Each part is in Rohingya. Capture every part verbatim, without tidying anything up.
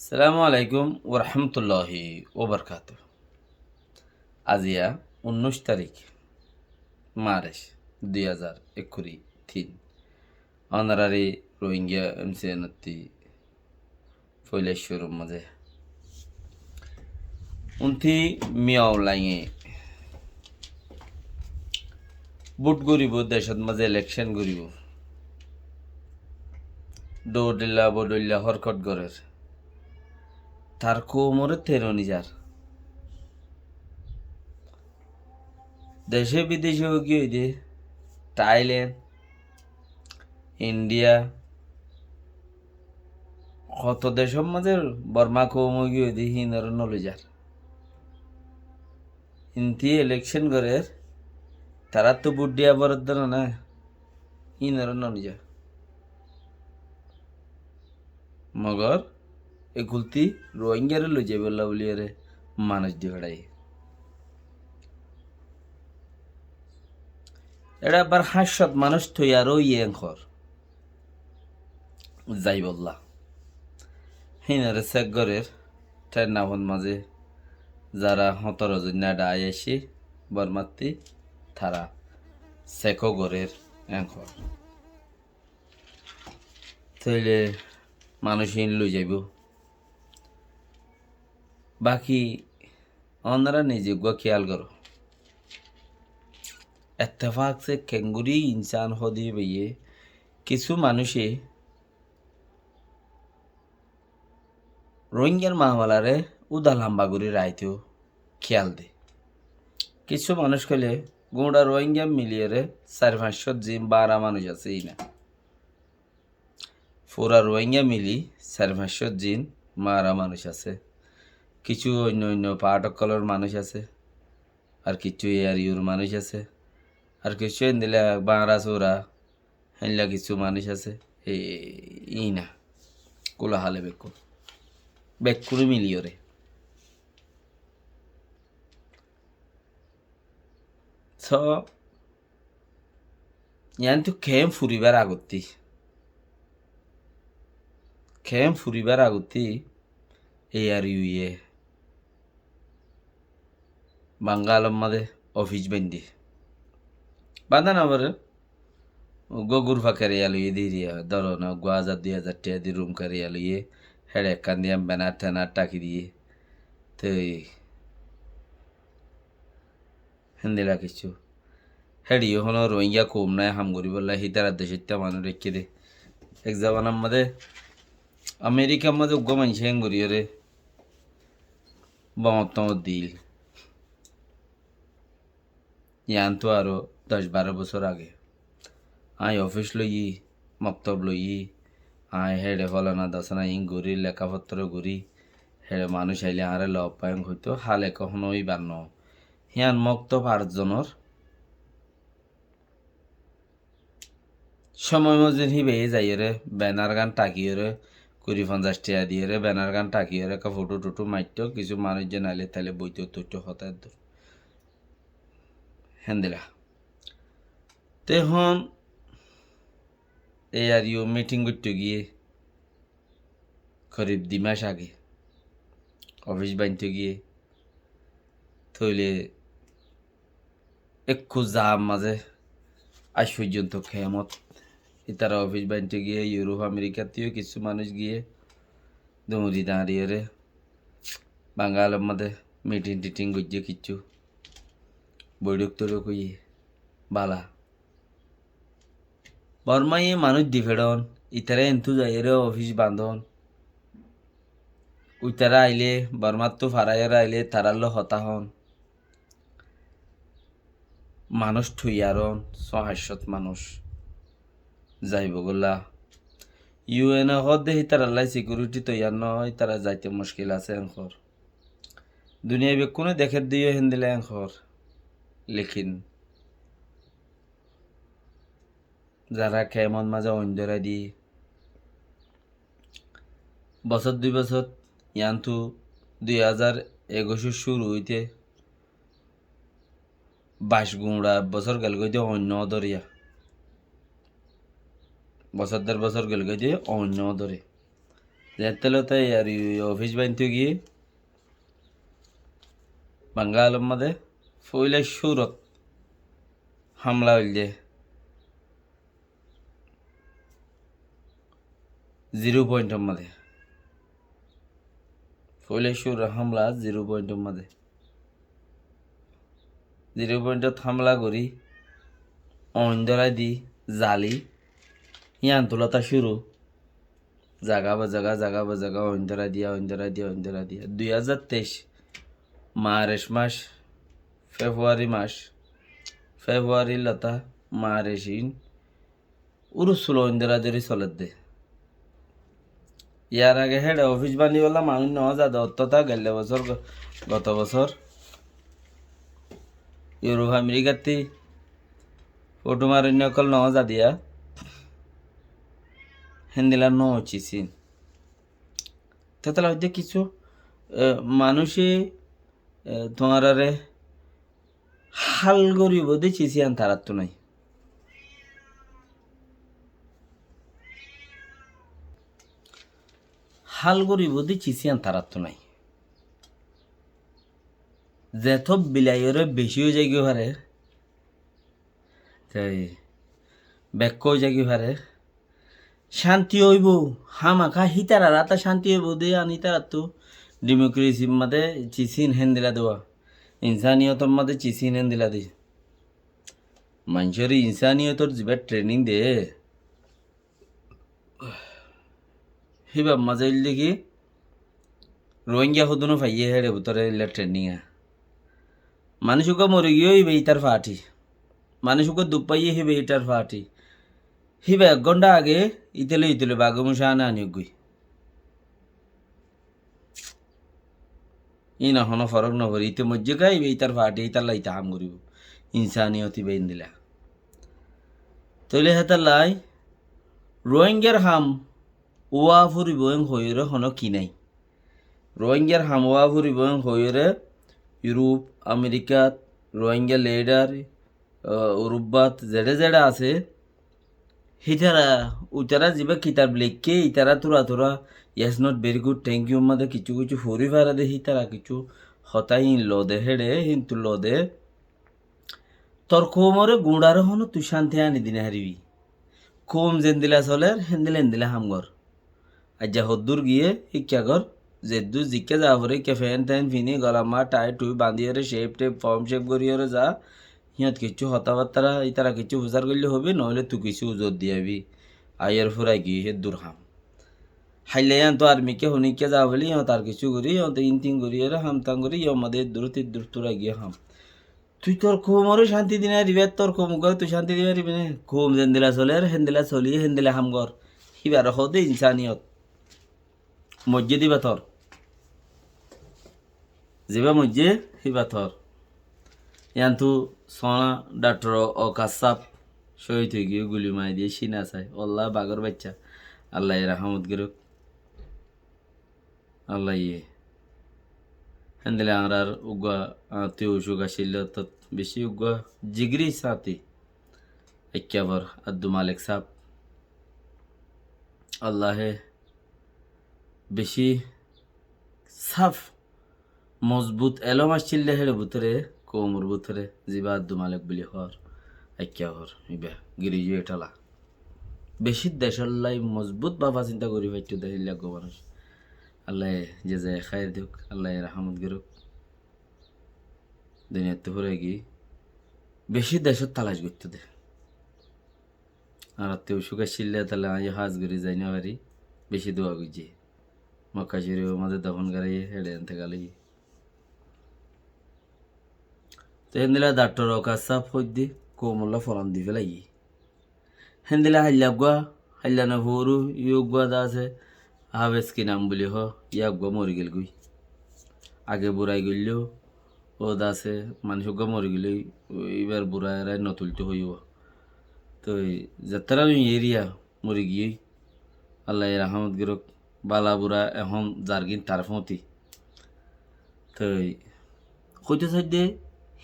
Assalamu alaikum warahmatulláhi wabarakátuhu. Aziya unnúic tarík Marc dui házar ekkuri tin. Ónorari Rohingya M C N ottí foila cúrur mazé. Untí Min Aung Hlaing e bút goríbou, decót mazé elekcon goríbou. Dhoudhoilla bodhoilla hórkot gorér. Tar koumoré teroni zar. Decé bidecé giyói de, Thailand, India, hoto decór mazé Borma koum giyói de, híinoré noloi zar. Intí elekcon gorér, taráttu bút diya foredde no na, híinoré noloi zar. Mogor e gultí Rohingyaré loi zaibólla buliyóre manúic di feçaiye. Eçé abar háñt cót manúic toiyar óiye enkor zaibólla. Híinoré sek gorér, thénna fon mazé zara hótoro zoinna eçé aiccé Bormattí, tara sek ó gorér enkor. Tóile manúic ín loi zaibóu. Baki ónora nize uggúa kiyal goró. Ettefak se kengori insán hodí baiye, kissú manúice Rohingyar mamalaré úda lamba gorí raitó kiyal de. Kissú manúic hoilé guñça Rohingya miliyóre sair fañs cót zin bara manúic asé ína. Fura Rohingya mili sair fañs cót zin mara manúic asé. Kissú oinno oinno part ókkolor manúic asé. Ar kissú A R U r manúic asé. Ar kissú endilla bara sura héndilla kissú manúic asé, e, ína, kúla hále bekkún, bekkúne miliyóre. So, yiántu kemp furibár agottí, kemp furibár agottí A R U ye Bangalor mazé ofis baindé. Banda no foré, uggúa gurfa keriya loiyé diriya, dóro na, uggúa házar dui házar tiya di rum keriya loiyé, héçe ekkán diyan benar tenar thaki diyé. Toi héndilla kissú. Héçe yó honó Rohingya koum nái ham goríbolla, hítarar decóitta manúic raikké dé. Ek zobanar mazé Amerikar mazé uggúa maincé héng goríyoré bom tom dil. Yiántu aró doc baró bosór age. Aññí ofis loiyí, moktob loiyí, aññí héçe folana dosana ín gorí, leká fottóro gorí, héçe manúic ailé añáre lob faiyum hoitó, hále kóhono óibar no. Híyan moktob ar zonor Cómoi mozin híbaye zaiyóre, benar gán thakiyóre, kuri fonzaic tiya diyóre, benar gán thakiyóre, ekká fothó-tothó maittó, kissú manúic zon ailé tailé boitó toitó hotá eddur. Héndilla. Te ehón A R U miting goittó giyé, korib di mac age, ofis bainto giyé, tóile ekku zam mazé aij foijjonto kemot. Ítara ofis bainto giyé, Yurop, Amerikattú yó kissú manúic giyé, duñri dañriyóre, Bangalor mazé miting-titing goijjé kissú, boiçók-toiçók óiye, bála. Bormaye manúic di feçon, ítara entú zaiyóre ofis bandon. Uitara ailé, Bormattú faraiyóre ailé, tarár loi hotá hon. Manúic toiyar on, só háñt cót manúic zaibo gólla. U N e hoódde hítarallá sikiuriti toiyar no, ítara zaite muckil asé en hoór. Duniyai bekkúne dekédde yó héndilla en hoór. Lekin zará kemot mazé oin dórai di, bosór dui bosór, yiántu dui házar ekuicor cúru óite baic guñça bosór gelgói de oin no dóriya. Bosór der bosór gelgói de oin no dóre. Zeéñttelóte yar ofis bainto giyé Bangalor mazé foóila cúrot hámla óilde ziro pointor mazé. Foóila cúrot hámla ziro pointor mazé. Ziro pointot hámla gorí, oin dórai di, zali, yían tulóta cúru. Zaga ba zaga, zaga ba zaga, oin dórai diya, oin dórai diya, oin dórai diya. Dui házar teic, March mac, February mac, February lóta March in, urus sulo oin dórai dóri soledde. Yar age héçe ofis banibólla manúic no zade, ottó ta gelle bosór, go-, goto bosór Europe, Amerikattí foto maroinna ókkol no zadiya, héndilla no óiccé sin. Tétala hoidde kissú, e, manúice, e, tuáñrare hál goríbo de cis yían taráttu nái. Hál goríbo de cis yían taráttu nái. Zeto bilaiyóre beci ói zaigói fare, te bekká ói zaigói fare, cánti óibo, hámaka hítarar áta cánti óibo de, yían hítarattu democracy mazé cis in héndilla dua, insaniyotor mazé cis in héndilla de. Maincóre insaniyotor zibá training de, híbar mazé óilde ki, Rohingya hodún faiyé héçe bútore eilla training a. Manúic uggúa mori giyé, híba ítar fathi. Manúic uggúa duk faiyé, híba ítar fathi. Híba ek gónta age ítale ítale bagói mucá ani ani uggúa. Ín honó forók no foré, íte moijjé ká, íba ítar fathi, ítalla íte ham goríbo. Insaniyot íba héndilla. Tóile hétallai Rohingyar ham uá foribó en hoiyóre honó ki nái. Rohingyar ham uá foribó en hoiyóre Europe, Amerikat, Rohingya leader, ah, Europe ot zeçé zeçé asé, hítara, uitara zibá kitab leikké, ítara tura tura, "Yes, not very good, thank you" mazé kiccú kiccú fori fare de, hítara kiccú hotá ín lode héçe, híntu lode. Tor koumoré guñçaré honó tui cánti ani di no faribí. Koum zendilla soler, héndilla héndilla ham gor. Aijja hoddúr giyé híkka gor, zeddúr zikká za foré híkka, fent taint fini, gola ma, thai thui bandiyóre, cep tep, fom cep goríyóre za, híyot kiccú hotábattára, ítara kiccú fusár goillé hoibé, noóile tui kiccú uzor di aibi. Aiyór fúrai giyé héddúr ham. Háilla yíantu armikká honíkka za bóli, híyot ar kiccú gorí, híyot ín tin goríyóre, ham tan gorí, híyot mazé héddúr héddúr túrai giyé ham. Tui tor koumoré cánti di no faribí, tor koum uggúare tui cánti di no faribí né? Koum zendilla soler, héndilla soli, héndilla ham gor. Híbaré hoó de insaniyot. Moijjé de íba tor. Zibá moijjé, híba tor. Yíantu sóna daktor Okaz sáb cóhid ói giyé, guli mari diyé, cína sai. Wallá bagór baiccá. Allaye rahámot gorók. Allaye. Héndilla añárar uggúa, ah, attiyo ucúk accíl, ottót bicí uggúa jigiri sáñti. Ekkáfor Abdu Malek sáb. Allaye bicí sáf mozbut elóm accíl de héçe bútore, koumor bútore, zibá Abdu Malek buli hoór, ekkáfor, íba, girijuet ola. Bicí decólla mozbut báfa sinta gorí faitto de héilla uggúa manúic. Allaye jezaye háir douk, Allaye rahámot gorók. Duniyattú fúrai giyé, bicí decót talac goittó de. Añárattú ucúk accíl de, tóile aññí yó hás gorí zai no fari, bicí dua goijjé. Mokka Corifor mazé dofon goráiye, héçe entekal óiye. Te héndilla daktor Okaz sáb hoóidde koumolla foran di félaiye. Héndilla háilla uggúa, háilla no furu, yó uggúa de asé, Hafez ki nam buli hoó, yá uggúa mori gel goi. Age burai goilló, ó de asé, manúic uggúa mori gel goi, íbar burai erai no tuilto hoiyé. Toi zettára nui eriya, mori giyói. Allaye rahámot gorók. Bala bura ehón zargín tar fóti. Toi hoitó saidde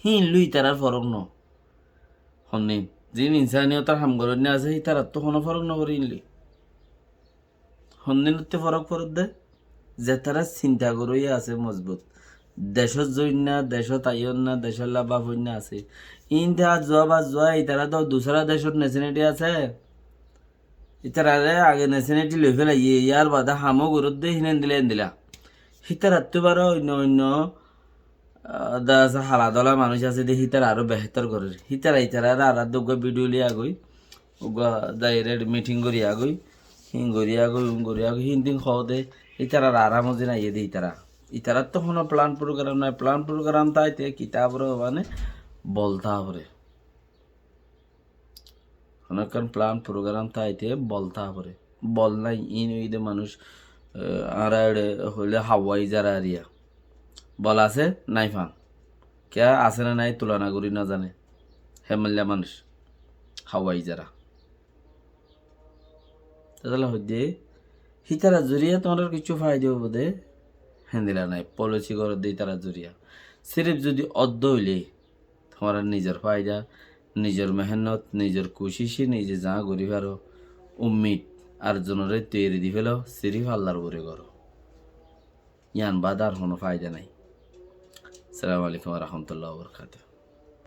híin loi ítarar forók no. Honnín ziín insaniyotor ham goróinna asé, ítarattú honó forók no goré híin loi. Hondinottú forók foredde? Zetará sinta goróiya asé mozbut, decót zoinna, decót aiyónna, decólla báfoinna asé, ínte ar zuwa bad zuwa, itará to dusára decót neseniti asé. Itarare age neseniti loi félaiye, yar bade hamó goródde hín endila endila. Hítarattú baró oinno oinno, ah, da asé hala dola manúic asé de, hítara aró behétor gorér. Hítara itarare añára de uggúa bidiyo loiyagói, uggúa dairek miting goríyagói, hín goríyagói, hín goríyagói, hín din hoóde, ítarar aram ozin aiyé de ítara. Ítarattú honó plan program nái, plan program táite kitabor mane bol táa foré. Honó ekkán plan program táite bol táa foré. Bol nái, ín óilde manúic, eh, añára eçe hoilé hawai zara eriya. Bol asé nái fán. Kiyá asé né nái tulona gorí nozane. Hémilla manúic. Hawai zara. Tetolla hoidde, hítarar zoriya tuáñrar kiccú faida óibo de, héndila nái, polisi gorédde hítarar zoriya. Sirif zodi oddo óile, tuáñrar nizor faida, nizor mehénnot, nizor kucíce nize zaá gorí faró, ummid ar zonoré toiyari di félo, sirif Allar uore goró. Yián bade ar honó faida nái. Assalamu alaikum wa rahmatullahi wa barakatuhu.